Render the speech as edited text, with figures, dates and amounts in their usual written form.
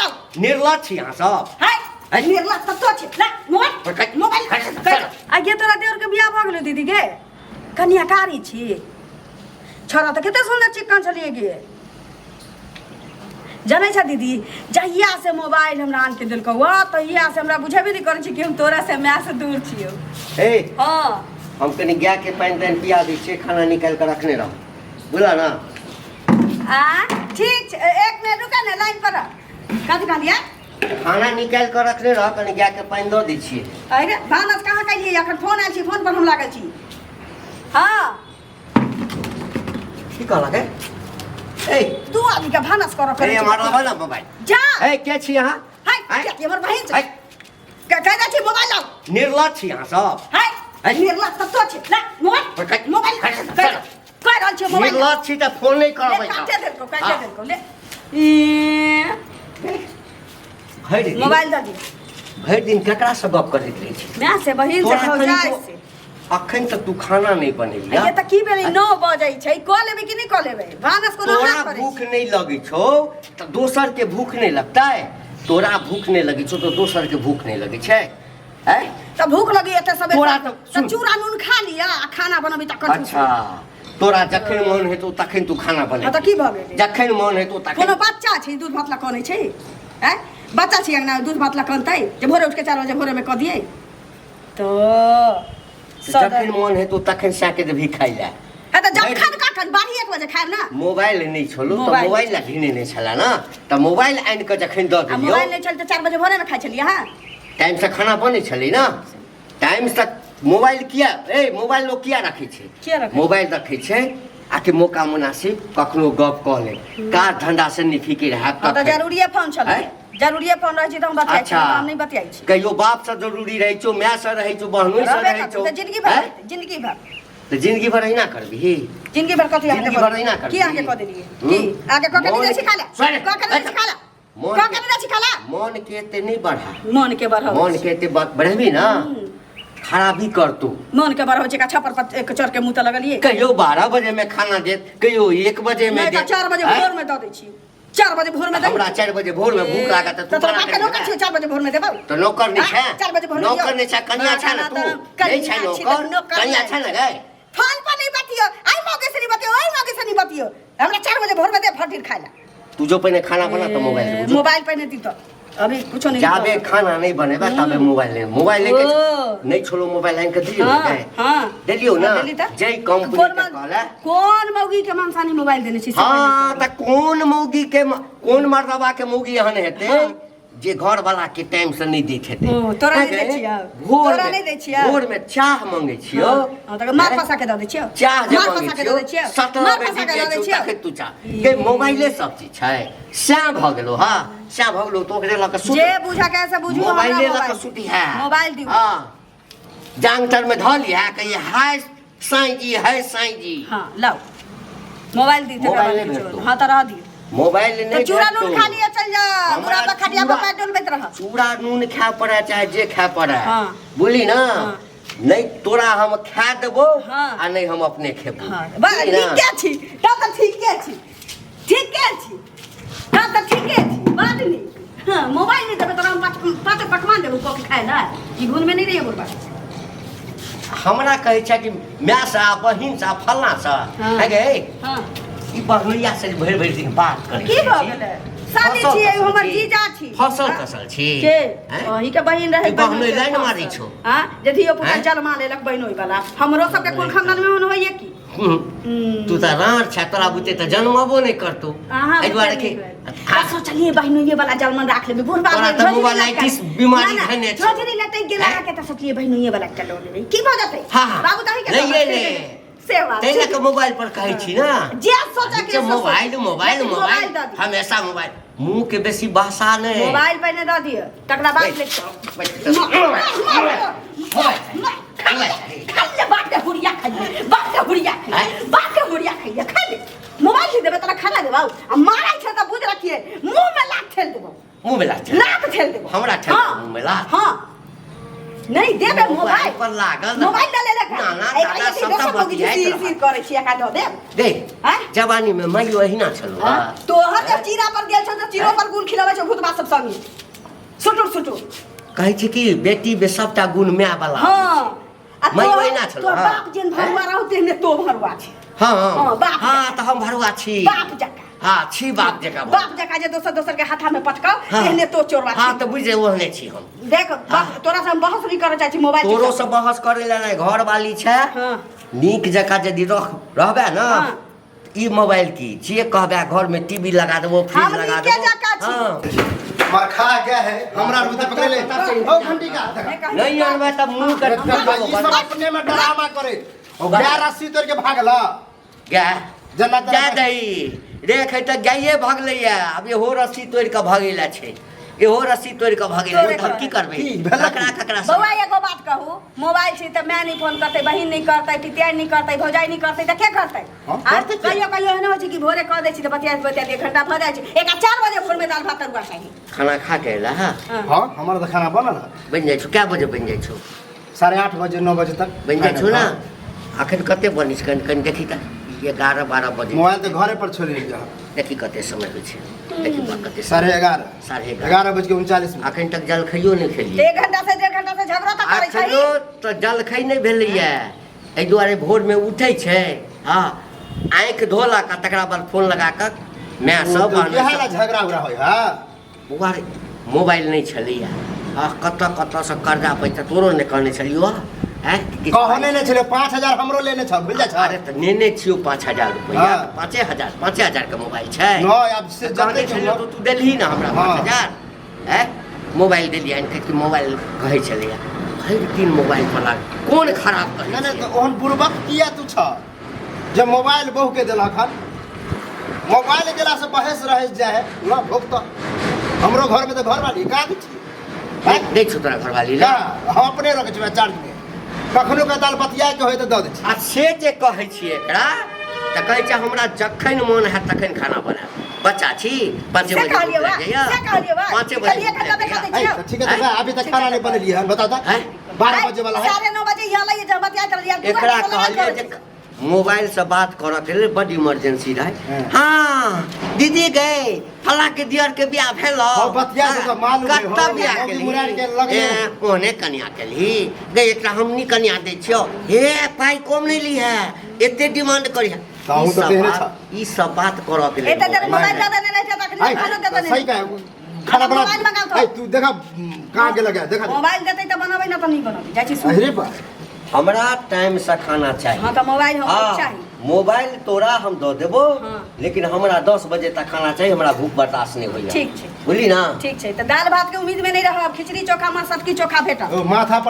लाउ। निर्लज छी अहाँ सब। हाय। है? निर्लज तऽ तो छी। ला मोबाइल, मोबाइल। आगे तोरा देवर के बियाह भऽ गेलो दीदी गे? कनिया कारी छी, छोरा तऽ कते सुन्दर चिक्कन छलियै गे। जनै छ दीदी, जहिया से मोबाइल हमरा आन के देलकौ वाह, तहिया से हमरा बुझेबे नहि करै छै कि हम तोरा से माय से दूर छियौ। हे। हाँ। हम कनि गाय के पानि तानि पिया दै छियै, खाना निकालि कऽ रखने रह, बुझल ना? आ ठीक छै, एक मिनट रुका ने लाइन पर। कथी कहलियै? खाना निकालि कऽ रखने रह, कनि गाय के पानि दऽ दै छियै। अरे भानस कहाँ कैलियै? अखन फोन आयल छी, फोन पर हम लागल छी। हाँ। की कहलक हे? ए दू आदमी के भानस करऽ ए पड़ै छै। हमर लाबऽ ना मोबाइल। जा। ए के छी अहाँ? हाय। आँय? के हमर बहिन छै। आँय? कह दै छी मोबाइल लाउ। निर्लज छी अहाँ सब। हाय। आँय? निर्लज तऽ तो छी। ला मोबाइल, मोबाइल। कह कह रहल छी मोबाइल। निर्लज छी तऽ फोन नहि ले करबै। काटे देलकौ, काटे हाँ। देलकौ। ले ई भरि दिन मोबाइल दऽ दी। भरि दिन केकरा से गप करैत रहै छी? माय से, बहिन से, तोरा भौजाइ कनिको से। अखन तक तू खाना नहि बनेलिया। ये तऽ की भेलै, 9 बजै छै, कऽ लेबै कि नहि कऽ लेबै भानस? कोनो तोरा हाथ करै भूख छी। नहि लगै छौ तऽ दोसर के भूख नहि लगतै? तोरा भूख नहि लगै छौ तऽ दोसर के भूख नहि लगै छै? आँय? तऽ भूख लगी एते सबेर? तोरा तऽ तऽ सुन। चूड़ा नून खा लिअ आ खाना बनबी तखन। अच्छा, तोरा जखन मन हेतौ तखन तू खाना बने? हँ तऽ की भऽ गेलै? जखन मन हेतौ तखन। कोनो बच्चा छै दूध भात लए कनै छै? आँय, बच्चा छै अंगना दूध भात लए कनतै जे भोरे उठि के 4 बजे भोरे मे कऽ दियै तऽ जखन मन हेतौ तखन सएके देबही खाइ लए? हँ तऽ जखन कखन 12 1 बजे खायब ना। मोबाइल नहि छलो तऽ मोबाइल। मोबाइल लए घिने नहि छला ना, तऽ मोबाइल आनि कऽ जखन दऽ आ देलियौ। मोबाइल नहि छल तऽ 4 बजे भोरे मे खाइ छलियै हँ। टाइम से खाना बनै छलै ना टाइम से। मोबाइल किया, ए मोबाइल लोग किया रखै छै? किया रखै छै? मोबाइल रखै छै आ कि मौका मुनासिब कखनो गप कऽ ले, काज धंधा से नहि फिकिर हैत हँ तऽ तखन। जरूरिये फोन छलै। आँय? जरूरिये फोन रहै छै तऽ हम बतियाइ छी। अच्छा। हम नहि बतियाइ छी। कहियो बाप से जरूरी रहै छौ, माय से रहै छौ, बहनोइ से रहबे रहै करतै छौ। तऽ जिंदगी भर आँय? रहतै, जिंदगी भर। तऽ जिंदगी भर अहिना करबिही? जिंदगी भर कथी अहाँके जिंदगी भर अहिना की करबिही? अहाँके कऽ देलियै? हम्म? की अहाँके कऽ के नहि जाइ छी खाय लए? सुन, कऽ के नहि जाइ छी खाय लए? मोन कऽ के नहि जाइ छी खाय लए? मन के एते नहि बढ़ा। मन के बढ़ाबै मन के एते बढ़ेबी ना, खराबी करतौ। मन के बढ़ाबै छै का छप्पर पर एक चढ़ के मुँह तऽ लगलियै। कहियो 12 बजे में खाना देत, कहियो 1 बजे में नहि तऽ देत। 4 बजे आँय? भोर में दऽ दै छी, 4 बजे भोर में। हमरा 4 बजे भोर में भूख लागत तऽ तू तऽ तोरा बना बाप के के नौकर देबे? छियौ 4 बजे भोर में देबौ? तऽ नौकर नहि छै? आँय? 4 बजे भोर में नौकर दियौ। नहि छै, कनिया छै ने तू? नहि छै कनिया छी नौकर? तऽ नौकर कनिया नहि। छै ने गै? फोन पर नहीं बतियो, आई मौके से नहीं बतियो, आई मौके से नहीं बतियो। हमरा 4 बजे भोर में दे फटीर खाए ला। तू जो पहिने खाना बना तऽ मोबाइल देबौ, जो। मोबाइल पहिने दी तो अभी कुछो नहीं। जाबे खाना नहीं बनेबा तबे मोबाइल नहीं, मोबाइल लेके ओ। नहीं छोड़ो। मोबाइल आनि के दियौ। हाँ, गै? हाँ। देलियौ ना? हाँ, देली तऽ। जै कंपनी कोन के कहले। कोन मौगी के मनसानी मोबाइल देने छी से हाँ पहिले तऽ कोन मौगी के कोन मर्दबा के मौगी एहन हेतै हाँ। जे घर वाला के टाइम से नहीं दैत हेतै? ओ, तोरा नहि दै गै? छियौ? भोर तोरा में नहि दै छियौ? भोर में चाह मंगे छियौ। हाँ, तऽ मार हैं? फंसा के दऽ दै छियौ। चाह जे मार मंगे फंसा के दऽ छियौ दै छियौ। 17 मार बजे फंसा के जाइ दऽ दै छियौ छियौ। तखन तू चाह गे। मोबाइले सब चीज छै, सएह भऽ गेलौ। हाँ, सएह भऽ गेलौ, तो ओकरे लऽ कऽ सुत। जे बुझा के से बुझू, हमरा मोबाइले लऽ कऽ मोबाइल सुती है। मोबाइल दियौ। हाँ, जांग तर में धऽ लिहा, कहिए हाय साईं जी, हाय साईं जी। हाँ, लाउ मोबाइल दी तकरा मोबाइल बाद नहि किछो। भेटतौ। हाँ तऽ रह दियौ। मोबाइल तऽ नहि चूड़ा नून भेटतौ। खा लिअ, चलि जा। हमरा बुढ़ा पर खटिया पर पैर डोलबैत रह। चूड़ा नून खाय पड़े चाहे जे खाय पड़े। हाँ। बुझली ना? हाँ। नहीं तोरा हम खा देबो हाँ। आ नहीं हम अपने खेबो। हाँ बस। बुझली ना? ठीके छी तब तऽ, ठीके छी, ठीके छी तब तऽ, ठीके छी। बड नीक। हाँ, मोबाइल नहि देबै तोरा हम पाँच पाँच पकवान देबो कऽ के खाय लए। ई घुनमे नहि रहिए बुढ़बा। हमरा कहै छै कि माय से आ बहिन से आ फल्लाँ से। हाँ। है गे? हाँ। ई बहनोइया से भरि भरि दिन बात करै की भऽ गेलै? साली फसल छियै, तसल हमर छी। जीजा छी। फसल तसल छी। के? हैं? अहीं के बहिन रहै। ई बहनोइ लाइन मारै छौ। हाँ, जे धियो पुता हैं? जन्मा लेलक बहिनोइ वाला, हमरो सबके कुल खानदान में ओहन होइए की? तू तऽ राँड़ छै, तोरा बुते तऽ जन्मबो नहि करतौ। अहाँ एहि दुआरे कि आ सोचलिए बहिनोइए वाला जलमन राख लेबै, बुढ़बा तोरा भेल, तऽ झोझरी मोबाइलाइटिस लटकल। बीमारी ना, ना, धेने छौ। झोझरी लटकि गेल हैं? अहाँके तऽ सोचलिए बहिनोइए वाला एकटा लऽ लेबै, की भऽ जेतै? हाँ, बाबू दही के लइए ले। से बात ताहि लऽ कऽ मोबाइल पर कहै छी ना। जे सोचऽ के जे मोबाइल मोबाइल लेकिन मोबाइल दऽ दियौ। हमेशा मोबाइल, मुंह के बेसी भाषा नहि। मोबाइल पहिने दऽ दियौ तकरा बाद बैठ, लिख कऽ। बैठ, खाइले बाप के हुरिया, खाइले बाप के हुरिया, खाइले बाप के हुरिया, खाइले खाइले। मोबाइल नहीं देबे तोरा खाना देबौ आ मारै छै तऽ बुझ रखिए मुंह में लात ठेल देबौ। मुंह में लात? लात ठेल देबौ। हमरा ठेल हाँ, मुंह में लात? हाँ। नहीं देबे मोबाइल पर लागल मोबाइल ना ले ले नाना दादा सबटा बतियाइत सिर रहत। सिर करै छी एकरा दऽ देब गे आँय? जवानी में माइयो अहिना छलो हाँ? तोहर जब चीरा पर गेल छौ तऽ चीरो पर गुण खिलबै छौ भूतबा सब संगे सुटुर सुटुर कहै छै कि बेटी बे सबटा गुण माय वाला हाँ आ माइ तोहर ओहिना छलौ, तोहर हाँ। बाप जेहन भरुआ रहौ तेहने तो भरुआ छै हाँ हाँ, बाप हाँ तऽ हम भरुआ छी बाप जकाँ हाँ छी बाप जकाँ भरुआ। बाप जकाँ जे दोसर दोसर के हाथा में पटकाओ हाँ। तेहने तो चोरवा हाँ छी तऽ बुझि ओहने छी हम देख बाप तोरा से हम बहस नहीं करऽ चाहै छी मोबाइल तोरो से बहस करे ला नहीं घर वाली छै हाँ। नीक जकाँ यदि रह रहबे ना हाँ। ई मोबाइल की जे कहबे घर में टीवी लगा देबो फ्रिज हम लगा नीके देबो जकाँ छी। हाँ। मार खा गया है हमरा रुते पकड़े ले ओ घंटी का देखा। नहीं अनबे तब मुंह के देखा, ई सब अपने में ड्रामा करे ओ गाय रस्सी तोड़ के भागला गाय जना जा दही देख तऽ गाये भगलैया आब इहो रस्सी तोड़ि कऽ भगैला छै इहो रस्सी तोड़ि कऽ भगैला तोड़े तऽ हम की करबै की भेलै? ककरा ककरा बौआ एगो बात कहू मोबाइल छै तऽ माय नहि फोन करतै बहिन नहि करतै पितियाइ नहि करतै भौजाइ नहि करतै तऽ के करतै हाँ, आँय? करतै के? कहियो कहियो एहन होइ छै कि भोरे कऽ दै छी तऽ बतियाइत बतियाइत एक घंटा भऽ जाइ छै एक 4 बजे भोरमे दालि भात तरुआ चाही खाना खा के अयला हँ हाँ। हाँ हमर तऽ खाना बनल है बनि जाइ छौ कए बजे बनि जाइ छौ 8:30 बजे 9 बजे तक बनि जाइ छौ ने अखन कते बनै छै कनि कनि देखी तऽ 11 12 बजे मोबाइल तऽ घरे पर छोड़ि एलियै देखी कते समय होइ छै देखी बा कते 11:30 11:30। 11:39। अखन तक जलखैयो नहि खेलियै एक घंटा से 1.5 घंटा से झगड़ो तऽ करै छै अखनो तऽ जलखै नहि भेलैया एहि दुआरे भोरमे उठै छै हँ आँखि धोलक आ तकरा बाद फोन लगा कऽ माय सब बहन इएह ला सब झगड़ा उगड़ा होइ है बौआ रे मोबाइल नहि छलैया आ कतऽ कतऽसँ कर्जा पैसा तोरो नहि कहने छलियौ आँय किछु कहने नहि छलै 5000 हमरो लेने छल बुझल छ अरे तऽ नेने छियौ 5000 रुपैआ हाँ। 5000 5000 के मोबाइल छै नहि आब से कहने जते छलियौ तऽ तू देलही ने हमरा 5000 आँय मोबाइल देलियै कि मोबाइल कहै छलैया भरि दिन मोबाइल पर लाग कोन खराब कहै नहि नहि छै तऽ ओहन बुड़बक किया तू छ जे मोबाइल बहु के देलक हन मोबाइल देला से बहस रह जाए है ल भोग तो हमरो घर में तो घर वाली का दै छी नहि छौ तोरा घरवाली ना हम अपने रखै छी चार्ज में कखनो के दाल बतिया के होय तऽ दऽ दै छी आ से जे कहै छियै एकरा तऽ कहै छै हमरा जखन मोन हैत तखन खाना बनायब बच्चा छी पाँचे से बजे कहलियै भूख बा, लागि जाइए से कहलियै बा। पाँचे बजे कहलियै भूख खत्ता लागि देखा दै जाइए। ऐ, तऽ ठीक है तऽ अभी तक खाना नहीं बनेलियै हन बता तऽ हैं? 12 बजे वाला है 9:30 बजे यहाँ लगे जब बतियाइत रहलियै दू एकरा घंटा से कहलियै लड़ाइ जे करै छी। मोबाइल से बात करऽ के लेल बड इमरजेंसी रहै हाँ। हाँ दीदी गए फला के दियर के बियाह भेल हाँ, बतिया से तऽ मालूम है, कत्ता हाँ, बियाह मौगी केलही मुरार के लगले। ए, ओहने कनिया केलही गए एकरा हम नी कनिया दै छियौ हे पाइ कम नहि ली है एते डिमांड करी है तऽ अहूँ ई तऽ सब तेहने बात- ई सब बात करऽ के लेल एते देर मोबाइल मोबाइल दऽ देने रहै छै तखने ऐ, खानो दऽ देने सही रहै। कहे खाना बना मोबाइल मंगाउ तो। ऐ, तू देखा कहाँ के लगा देखा मोबाइल देतै तऽ बनबै ना तऽ नहि बनबै जाइ छी सुत। अरे बा हमरा टाइम से खाना चाही हाँ तऽ मोबाइल हमरा हाँ, चाही मोबाइल तोरा हम दऽ देबो हाँ। लेकिन हमरा 10 बजे तक खाना चाही हमरा भूख बर्दाश्त नहीं होइया ठीक छै। बुझली ना ठीक छै तऽ दालि भात के उम्मीद में नहीं रहब खिचड़ी चोखा माँ सटकी चोखा भेटत ओ माथा पर